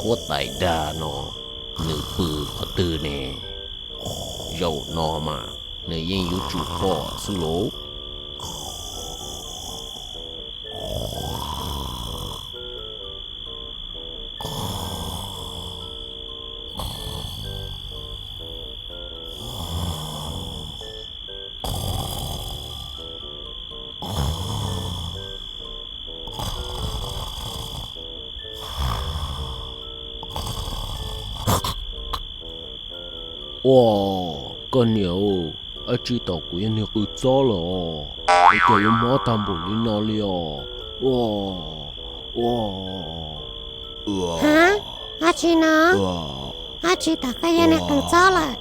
Huab tais dag no nws pw qhov twg ne? Zaum no mas nws yeej yuav tsum pom xwb lauj. Ua, koj niam, dab tsi tom kuv yog niag qws txob lawm os? Ua cas yuav mob tag npaum li no li os? Ua, ua, ha, dab tsi no? Dab tsi tom koj yog niag qws txob lawm?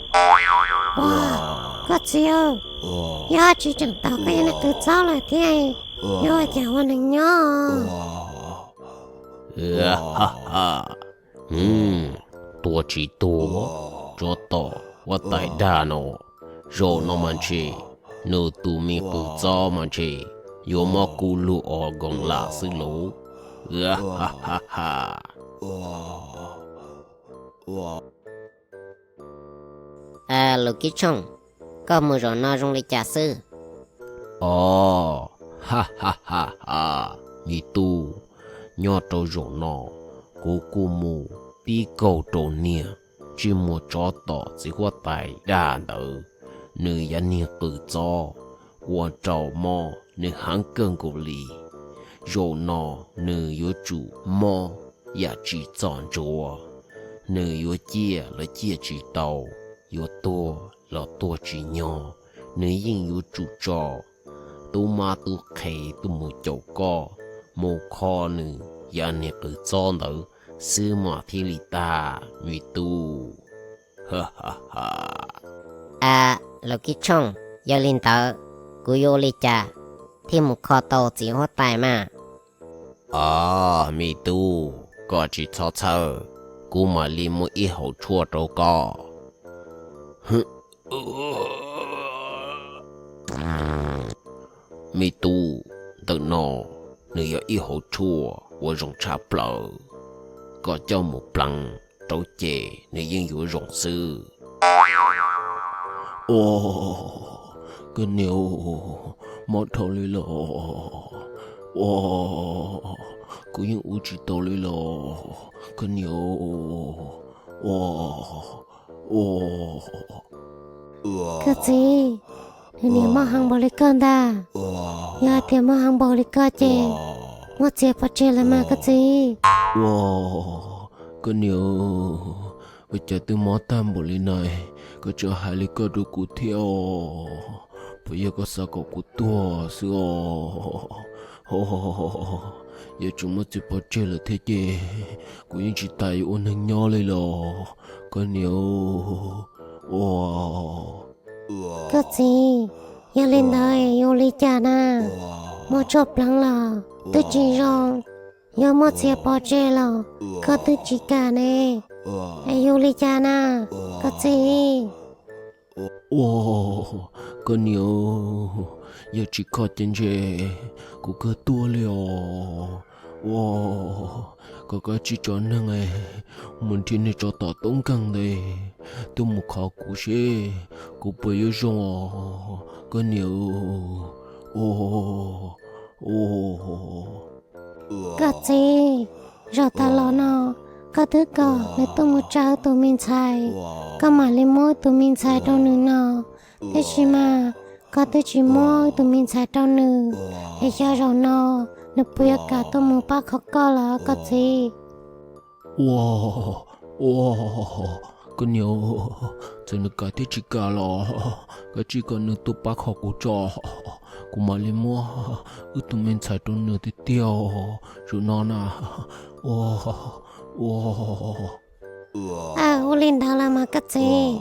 Ua, koj txiv, yog dab tsi tseem tom koj yog niag qws txob lawm thiab? Yuav ua cas ua neeg nyob? Tua tsis tuag, tsov tom huab tais dag no, zaum no mas ntshe nws tus me qws txob mas ntshe yuav mob kub lug os nkoos lam xwb lauj. Lus Kib Tshooj, koj mus zaum no zoo li cas xwb? Os, ha ha ha ha, me tub, nyob rau zaum no kuv kuj mus pib kaug rau niag ntsej muag tsov tom txiv huab tais dag ntawd, nws yog niag qws txob, ua rau mob nws heev kawg nkaus li. Zaum no nws yuav tsum mob yam tsis txom ntsuav, nws yuav ciaj los ciaj tsis tau, yuav tuag los tuag tsis nyog, nws yeej yuav tsum tso tub mab tub qhe tuaj mus caum koj, mus kho nws yav niag qws txob ntawd xwb mas thiaj li tag me tub. A, Lus Kib Tshooj, yog li ntawd kuv yuav ua li cas thiaj mus kho tau txiv huab tais mas? Os, me tub, koj tsis txhob txhawj, kuv mam li muab ib hauv tshuaj rau koj. Me tub, ntawm no nws yog ib hauv tshuaj uas zoo tshaj plaws, koj coj mus pleev rau ces nws yeej yuav zoo xwb. Os, koj niam, mob dhau li los. Os, kuv yeej ua tsis tau li los, koj niam. Os, os. Koj txiv, nws niam mob heev npaum li koj ntag. Yog hais tias mob heev npaum li koj ces muab txiav pov tseg lawm mas koj txiv. Ua, koj niam, ua cas twb mob tag npaum li na, koj tseem hais li koj rau kuv thiab os? Puas yog koj xav kom kuv tuag xwb os? Yog tseem muab txiav pov tseg lawm thiab ces kuv yeej tsis tas yuav ua neeg nyob li los, koj niam. Ua, koj txiv, yog li ntawd yuav ua li cas na? Muab tshuaj pleev los twb tsis zoo, yuav muab txiav pov tseg los koj twb tsis kam ne, es yuav ua li cas na, koj txiv? Ua, koj niam, yog tsis kho ces ntshe kuv kawg tuag li os. Ua, koj kav tsij tso neeg mus nrhiav niag tsov tom toob nkeeg ntawd tuaj mus kho kuv seb kuv puas yuav zoo os, koj niam. Ua, ua. Koj txiv, zaum tas los no koj twb kom nws tuaj mus tsa wb tus me ntxhais, koj mam li muab wb tus me ntxhais rau nws no. Tab sis mas koj twb tsis muab wb tus me ntxhais rau nws, es xyov zaum no nws puas yuav kam tuaj mus pab kho koj los koj txiv? Ua, ua, koj niam, txawm nws kam thiab tsis kam los kav tsij kom nws tuaj pab kho kuv tso, kuv mam li muab wb tus me ntxhais rau nws tiag tiag zaum no na. Ua, ua. Ua li ntawd los mas koj txiv.